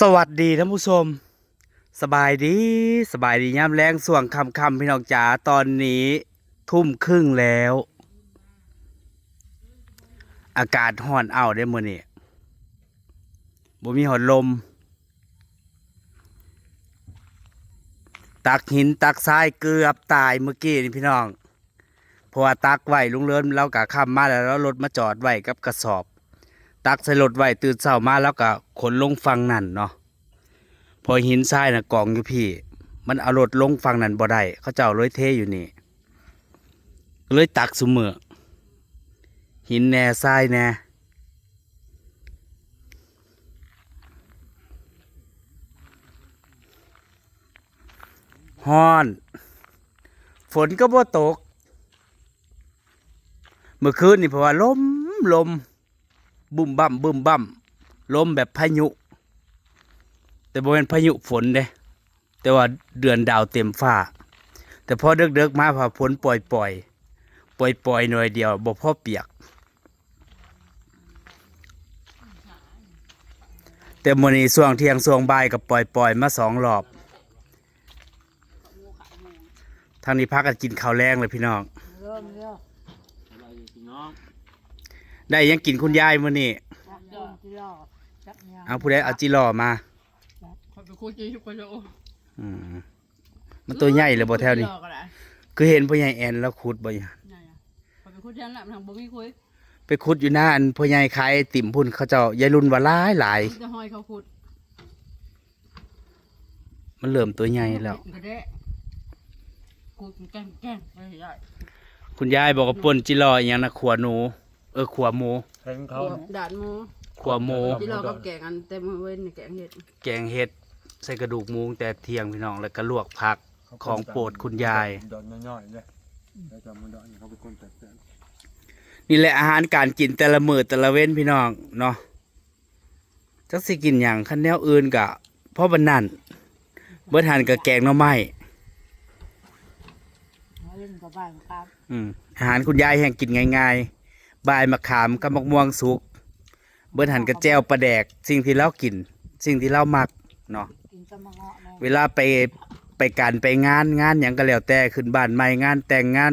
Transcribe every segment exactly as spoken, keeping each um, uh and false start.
สวัสดีท่านผู้ชม สบายดี สบายดียามแลงช่วงค่ำๆ พี่น้องจ๋า ตอนนี้ทุ่มครึ่งแล้ว อากาศร้อนอ้าวเด้มื้อนี้ บ่มีฮอดลม ตักหินตักทรายเกือบตายเมื่อกี้นี่พี่น้อง เพราะว่าตักไว้ ลุงเลิศลาวก็ค่ำมาแล้ว ลาวรถมาจอดไว้กับกระสอบ ตักใส่รถไว้ ตื่นเช้ามาลาวก็ขนลงฝั่งนั่นเนาะ เพราะหินทรายน่ะกองอยู่พี้ มันเอารถลงฝั่งนั่นบ่ได้ เขาเจ้าเลยเทอยู่นี่ ก็เลยตักซุมื้อ หินแหน่ทรายแหน่ ฮ้อน ฝนก็บ่ตก เมื่อคืนนี่เพราะว่าลม ลม บึ้มบั้ม บึ้มบั้ม ลมแบบพายุ แต่บ่แม่นพายุฝนเด้ แต่ว่าเดือนดาวเต็มฟ้า แต่พอเดิกๆ มาพาฝนปล่อยๆ ปล่อยๆ หน่อยเดียว บ่พอเปียก แต่มื้อนี้ช่วงเที่ยงช่วงบ่ายก็ปล่อยๆ มาสองรอบ ทางนี้พากันกินข้าวแลงเลยพี่น้อง เริ่มเร็ว ได้หยังกินคุณยายมื้อนี้ จักยอด จักยอด เอาผู้ใดเอาจิหล่อมา ข้อยไปขุดอยู่ อืม มันตัวใหญ่เลยบ่แถวนี้ จิหล่อก็ได้ คือเห็นพ่อใหญ่แอนแล้วขุดบ่อยู่ ใหญ่อะ ข้อยไปขุดแถวนั้น มันบ่มีคุย ไปขุดอยู่หน้าอันพ่อใหญ่ขายไอติมพุ่น เขาเจ้ายายรุ่นว่าหลายหลาย มีแต่หอยเขาขุด มันเริ่มตัวใหญ่แล้ว กระเดะ ขุดแกล้งๆ ไปใหญ่ คุณยายบอกว่าป่นจิหล่ออีหยังนะ ขัวหนู เออ ขัวหมู เห็นเขา ดาดหมู ขัวหมู จิหล่อกับแกงอันแต่มื้อเว้นนี่แกงเห็ด แกงเห็ด ใส่กระดูกหมูตั้งแต่เที่ยงพี่น้อง แล้วก็ลวกผัก ของโปรดคุณยาย ดอนน้อยๆ เนี่ย แล้วจะมันดอนเขาเป็นคนแปลกๆ นี่แหละอาหารการกินแต่ละมื้อแต่ละเว้นพี่น้องเนาะ จักสิกินหยัง คันแนวอื่นก็พอปานนั้น เบิดหั้นก็แกงหน่อไม้ เอาเล่นกับบ้านครับ อืม อาหารคุณยายแฮงกินง่ายๆ บ่ายมะขามกับมะม่วงสุก เบิดหั้นก็แจ่วปลาแดก สิ่งที่ลาวกิน สิ่งที่ลาวมักเนาะ กินกับมะเงาะแน่ เวลาไป ไปการไปงาน งานหยังก็แล้วแต่ ขึ้นบ้านใหม่ งานแต่ง งาน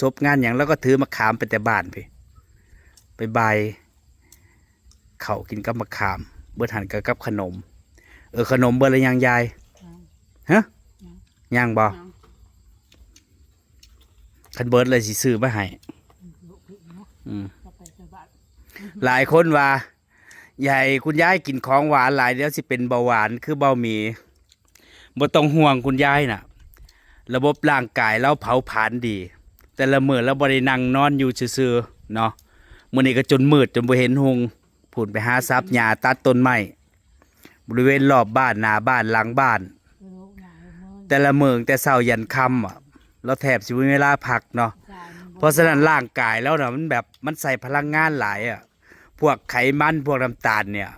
ศพ งานหยัง ลาวก็ถือมะขามไปแต่บ้านพี้ ไปบาย ข้าวกินกับมะขาม เบิดหั้นก็กับขนม เออ ขนมเบิดแล้วยังยาย ยัง ฮะ ยัง ยังบ่ ยัง คันเบิดเลยสิซื้อมาให้ อืม อืม ก็ไปใส่บาตร หลายคนว่า อย่าให้คุณยายกินของหวานหลาย เดี๋ยวสิเป็นเบาหวานคือเบาหมี บ่ต้องห่วงคุณยายน่ะ ระบบร่างกายลาวเผาผลาญดี แต่ละมื้อลาวบ่ได้นั่งนอนอยู่ซื่อๆ เนาะ มื้อนี้ก็จนมืดจนบ่เห็นหุง พู้นไปหาสับหญ้าตัดต้นไม้ บริเวณรอบบ้าน หน้าบ้าน หลังบ้าน แต่ละมื้อตั้งแต่เช้ายันค่ำอะ ลาวแทบสิบ่มีเวลาพักเนาะ เพราะฉะนั้นร่างกายลาวน่ะมันแบบ มันใช้พลังงานหลายอะ พวกไขมัน พวกน้ำตาลเนี่ย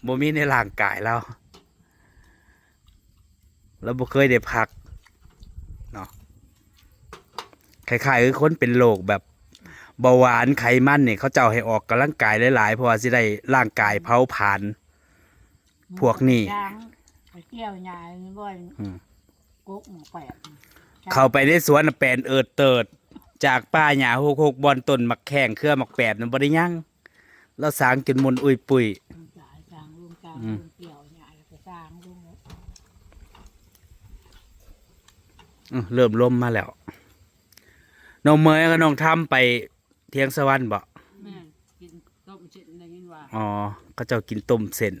บ่มีในร่างกายลาว ลาวบ่เคยได้พักเนาะ คล้ายๆ คือคนเป็นโรคแบบเบาหวาน ไขมันนี่ เขาเจ้าให้ออกกำลังกายหลายๆ เพราะว่าสิได้ร่างกายเผาผลาญพวกนี้ ไปเกี่ยวหญ้านี่บ่อย อืม กกหมอแปด เข้าไปในสวนน่ะแปนเอิดเติด จากป่าหญ้าหกๆ บ่อน ต้นหมากแข้ง เครือหมากแปดนั่นบ่ได้ยัง ลาวสางจนมุนอุ้ยปุ้ย สางลงกลาง อืม ลงเกี่ยวหญ้าแล้วก็สางลง อืม เริ่มลมมาแล้ว น้องเมยกับน้องทำไปเทียงสวรรค์บ่ แม่น กินต้มเส้นได้ยินว่า อ๋อ เขาเจ้ากินต้มเส้น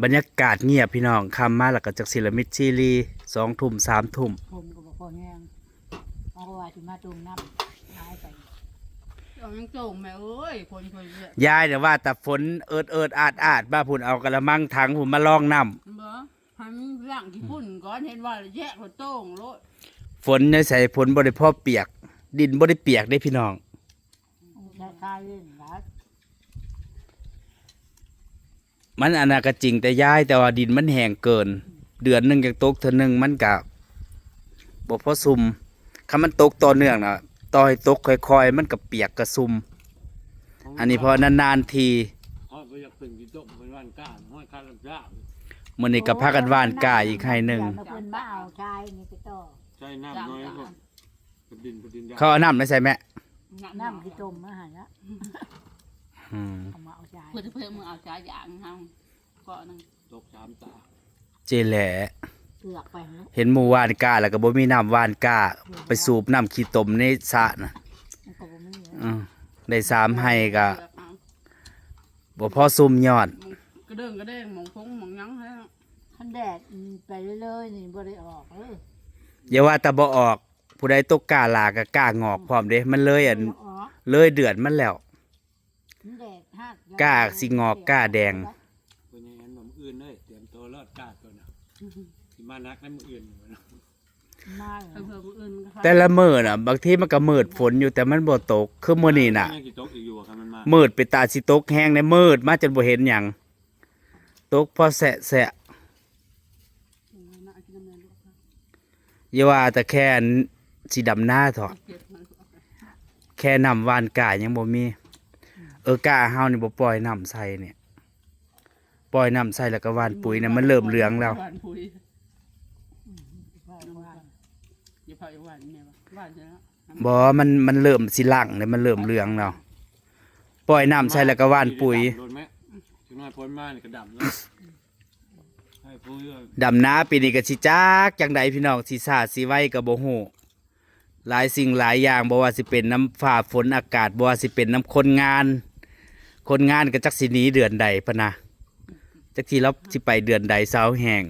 บรรยากาศเงียบพี่น้อง ค่ำมาแล้วก็จักสิละมิดซีรีส์ สองทุ่ม สามทุ่ม ผมก็บ่พอแห้ง เอาว่าสิมาต้มน้ำหายไป เอายังโจ่งแม่เอ้ย คนเคยเรียก ยายเนี่ยว่าแต่ฝนเอิดเอิดอาดอาดมาพุ้น เอากะละมังถังพุ้นมาลองน้ำ บ่ ให้มันล้างขี้ฝุ่นก่อน เห็นว่าแยกหัวโต้งโลด ฝนในใส ฝนบ่ได้พอเปียก ดินบ่ได้เปียกเด้พี่น้อง คล้ายๆเล่นนะ มันอันนั้นก็จริงแต่ยาย แต่ว่าดินมันแห้งเกิน เดือนหนึ่งจั่งตกเทื่อหนึ่ง มันก็บ่พอซุ่ม คันมันตกต่อเนื่องน่ะ ต่อให้ตกค่อยๆ มันก็เปียกก็ซุ่ม อันนี้เพราะนานๆที ฮอดบ่อยากเป็นขี้ตมเป็นหว่านกล้า ฮอดคันลำจ้า มื้อนี้ก็พากันหว่านกล้าอีกไฮ่หนึ่ง เพิ่นมาเอาชายนี่ไปต่อ ใช่น้ำน้อยก็กระดินกระดินยา เขาเอาน้ำมาใส่แม่ น้ำขี้ตมมาให้ละ อืม เอามาเอาชาย เพิ่นเพิ่นมึงเอาชายอย่างเฮา เกาะหนึ่ง ตกสามตา เจแหละ เกือบไปแล้ว เห็นหมู่หว่านกล้าแล้วก็บ่มีน้ำหว่านกล้า ไปสูบน้ำขี้ตมในสระน่ะ มันก็บ่มีแล้ว อืม ได้สามไฮ่ก็ เกือบเอา บ่พอซุมยอด กระเด้งกระเด้ง หม่องพงหม่องหยังให้ คันแดดมันไปเรื่อยๆ นี่บ่ได้ออกเด้อ อย่าว่าแต่บ่ออก ผู้ใดตกกล้าหลายก็กล้างอกพร้อมเด้ มันเลยอัน บ่ออก เลยเดือนมันแล้ว มันแดดฮาก กล้าสิงอกกล้าแดง คนยังเห็นว่ามื้ออื่นเด้อ เตรียมตัวรอดกล้าตัวน่ะ สิมาหนักในมื้ออื่นอยู่เนาะ มาเลย เพิ่นเพิ่นมื้ออื่นมันก็ แต่ละมื้อน่ะ บางทีมันก็มืดฝนอยู่ แต่มันบ่ตก คือมื้อนี้น่ะ มันยังสิตกอีกอยู่อะ คันมันมา มืดเป็นตาสิตกแฮงเด้ มืดมาจนบ่เห็นหยัง ตกพอแสะแสะ อย่าว่าแต่แค่สิดำนาเถาะ แค่น้ำหว่านกล้ายังบ่มี เออ กล้าเฮานี่บ่ปล่อยน้ำใส่เนี่ย ปล่อยน้ำใส่แล้วก็หว่านปุ๋ยเนี่ย มันเริ่มเหลืองแล้ว หว่านปุ๋ย อย่าเผาอย่าหว่านเนี่ย หว่านใช่ไหม บ่ มัน มันเริ่มสิหลั่งเลย มันเริ่มเหลืองแล้ว ปล่อยน้ำใส่แล้วก็หว่านปุ๋ย โดนไหม จักหน่อยฝนมานี่ก็ดำแล้ว ให้ปุ๋ยก่อน ดำนาปีนี้ก็สิจักจังใดพี่น้อง สิช้าสิไวก็บ่ฮู้ หลายสิ่งหลายอย่าง บ่ว่าสิเป็นนำฟ้าฝนอากาศ บ่ว่าสิเป็นนำคนงาน คนงานก็จักสิหนีเดือนใดพะนะ จักสิลาสิไปเดือนใด เซาแฮง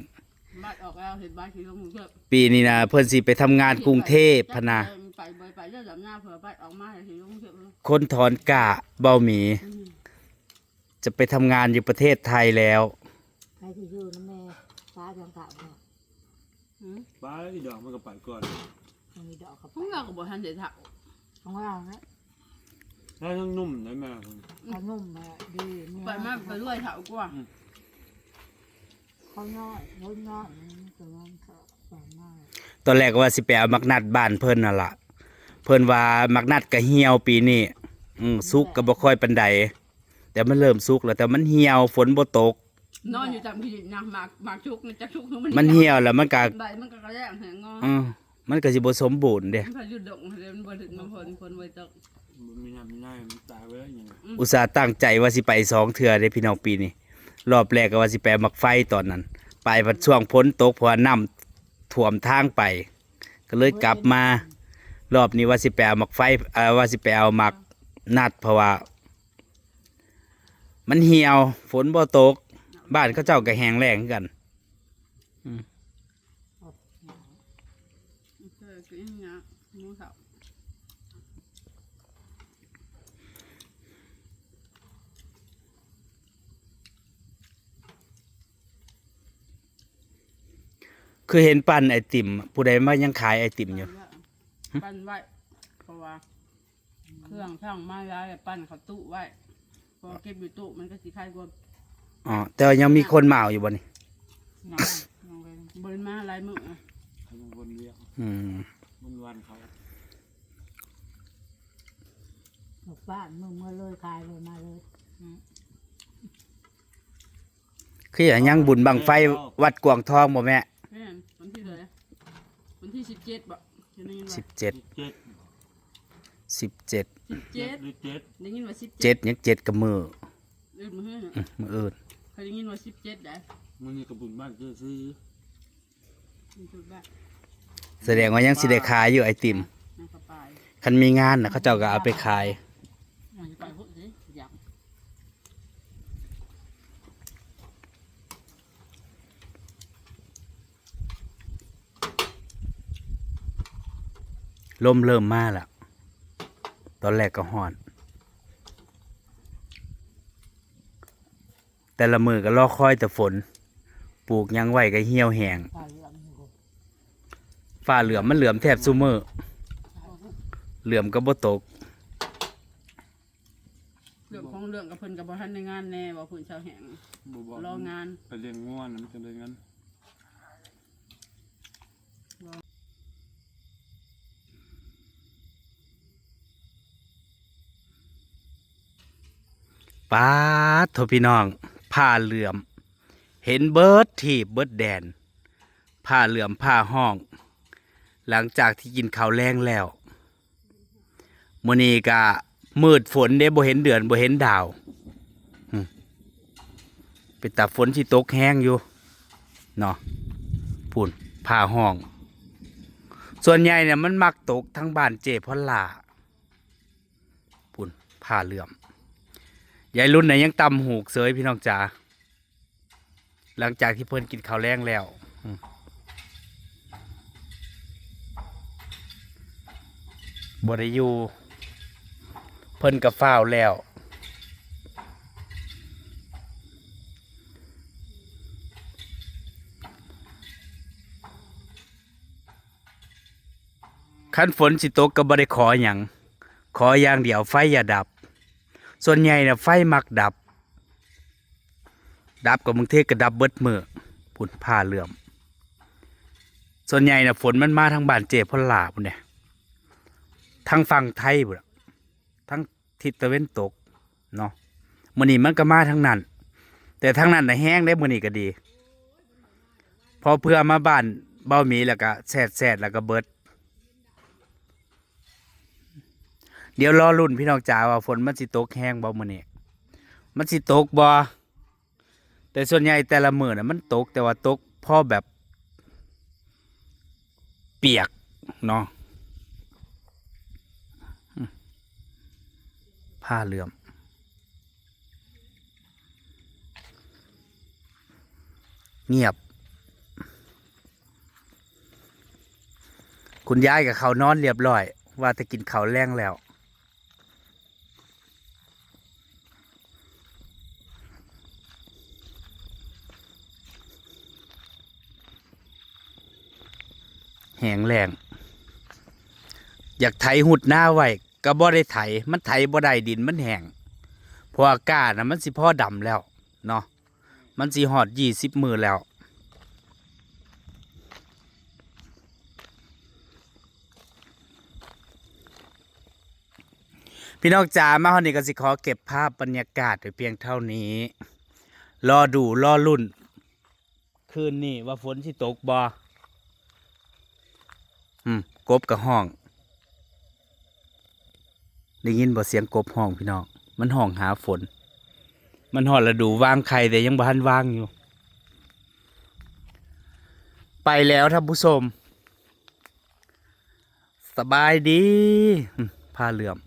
บัตรออกแล้ว เห็นบัตรที่ลงกรุงเทพฯ ปีนี้นะ เพิ่นสิไปทำงานกรุงเทพฯพะนะ ไป ไป ไปเรื่องดำนา เผื่อบัตรออกมา เห็นลงกรุงเทพฯเลย คนถอนกล้าเบ้าหมี อืม จะไปทำงานอยู่ประเทศไทยแล้ว ไปที่อยู่นะแม่ ป้าจังกะบอก อืม ป้าอีดอกมันก็ไปก่อน มันมีดอกเขาไป ของเราก็บ่ทันได้เฒ่า ของเรานะ ถ้ายังหนุ่มได้แม่ เขาหนุ่มมาดี ไปมาไปรวยเฒ่ากว่า อืม เขาน้อย เขาน้อย อืม แต่ว่าเขาไปมาก ตอนแรกก็ว่าสิไปเอาหมากนัดบ้านเพิ่นนั่นล่ะ เพิ่นว่าหมากนัดก็เหี่ยวปีนี้ อืม สุกก็บ่ค่อยปานใด แต่มันเริ่มสุกแล้ว แต่มันเหี่ยว ฝนบ่ตก นอนอยู่ตามที่ดินนะ หมาก หมากชุกมันจะชุก มัน มันเหี่ยวแล้วมันก็ ใบมันก็กระแดงแหงงอ อืม มันก็สิบ่สมบูรณ์เด้ มันก็อยู่ดงเลย มันบ่ถึงน้ำฝน ฝนบ่ตก บ่มีน้ำมีในมันตายไปแล้วอย่างเงี้ย อืม อุตส่าห์ตั้งใจว่าสิไปสองเทื่อเด้พี่น้องปีนี้ รอบแรกก็ว่าสิไปเอาหมากไฟตอนนั้น ไปพัดช่วงฝนตก เพราะว่าน้ำท่วมทางไป ก็เลยกลับมา รอบนี้ว่าสิไปเอาหมากไฟ เอ่อ ว่าสิไปเอาหมากนัด เพราะว่า มันเหี่ยว ฝนบ่ตก บ้านเขาเจ้าก็แห้งแล้งคือกัน อืม เออ กินนะ หมูสับ คือเห็นปั่นไอติม ผู้ใดมายังขายไอติมอยู่ ปั่นไว้ เพราะว่า เครื่องช่างมาหลาย ปั่นเข้าตู้ไว้ พอเก็บอยู่ตู้มันก็สิคายกว่า อ๋อ แต่ว่ายังมีคนมาเอาอยู่บ่นี่ ยัง ยังเลย บ่ได้มาหลายมื้ออะ เขายังวนเวียน อืม มันวันเขา บอกว่ามึงเมื่อเลยขายเลยมาเลย อืม คือหยังยังบุญบั้งไฟวัดกวางทองบ่แม่ แม่น วันที่เท่าไหร่ วันที่สิบเจ็ดบ่ ได้ยินว่า สิบเจ็ด สิบเจ็ด สิบเจ็ด สิบเจ็ด หรือเจ็ด ได้ยินว่าสิบเจ็ด เจ็ด ยังเจ็ดกับมื้อ อื่นมื้อหื้อ อืม มื้ออื่น เคยได้ยินว่าสิบเจ็ดได้ มื้อนี้ก็บุญบ้านเจ้าซื้อ มันจุดบ้าน แสดงว่ายังสิได้ขายอยู่ไอติม มันก็ไป คันมีงานน่ะ เขาเจ้าก็เอาไปขาย มันไปพุ้นสิ อยาก ลมเริ่มมาแล้ว ตอนแรกก็ฮ้อน แต่ละมื้อก็รอคอยแต่ฝน ปลูกหยังไว้ก็เหี่ยวแห้ง ฟ้าเหลืองอยู่ ฟ้าเหลือง มันเหลืองแทบซุมื้อ เหลืองก็บ่ตก เรื่องของเรื่องกับเพิ่นก็บ่ทันได้งานแน่ ว่าเพิ่นเซาแห้ง บ่บอก รองาน ไปเลี้ยงงัวนะ มันจะได้เงิน รอ เ ป๊าดโถพี่น้อง ผ้าเหลื่อม เห็นเบิดทีบเบิดแดน ผ้าเหลื่อมผ้าห้อง หลังจากที่กินข้าวแลงแล้ว มื้อนี้ก็มืดฝนเด้ บ่เห็นเดือนบ่เห็นดาว อืม เป็นตาฝนสิตกแฮงอยู่เนาะ พู้น ผ้าห้อง ส่วนใหญ่เนี่ยมันมักตกทางบ้านเจ้พอลล่า พู้น ผ้าเหลื่อม ยายรุ่นน่ะยังตำหูกเสยพี่น้องจ๋า หลังจากที่เพิ่นกินข้าวแลงแล้ว อืม บ่ได้อยู่ เพิ่นก็ฟ้าวแล้ว คันฝนสิตกก็บ่ได้ขอหยัง ขออย่างเดียวไฟอย่าดับ ส่วนใหญ่น่ะไฟมักดับ ดับก็บางเทื่อก็ดับเบิดมื้อ พู้น ผ้าเหลื่อม ส่วนใหญ่น่ะฝนมันมาทางบ้านเจ้พอลล่าพู้นเด้ ทางฝั่งไทยพู้นล่ะ ทางทิศตะเว็นตกเนาะ มื้อนี้มันก็มาทางนั้น แต่ทางนั้นน่ะแฮงเด้ มื้อนี้ก็ดี พอเพื่อมาบ้านเบาหมีแล้วก็แซดๆ แล้วก็เบิด เดี๋ยวรอลุ้นพี่น้องจ๋าว่าฝนมันสิตกแฮงบ่มื้อนี้ มันสิตกบ่ แต่ส่วนใหญ่แต่ละมื้อน่ะมันตก แต่ว่าตกพอแบบเปียกเนาะ ผ้าเหลื่อม เงียบ คุณยายก็เข้านอนเรียบร้อย ว่าแต่กินข้าวแลงแล้ว แห้งแล้ง อยากไถฮุดนาไว้ก็บ่ได้ไถ มันไถบ่ได้ ดินมันแห้ง เพราะว่าก้าน่ะมันสิพอดำแล้วเนาะ มันสิฮอดยี่สิบมื้อแล้ว พี่น้องจ๋า มาฮอดนี้ก็สิขอเก็บภาพบรรยากาศไว้เพียงเท่านี้ รอดูรอลุ้น คืนนี้ว่าฝนสิตกบ่ อืม กบก็ฮ้อง ได้ยินบ่เสียงกบฮ้องพี่น้อง มันฮ้องหาฝน มันฮอดฤดูวางไข่แต่ยังบ่ทันวางอยู่ ไปแล้วท่านผู้ชม สบายดี อืม ผ้าเหลื่อม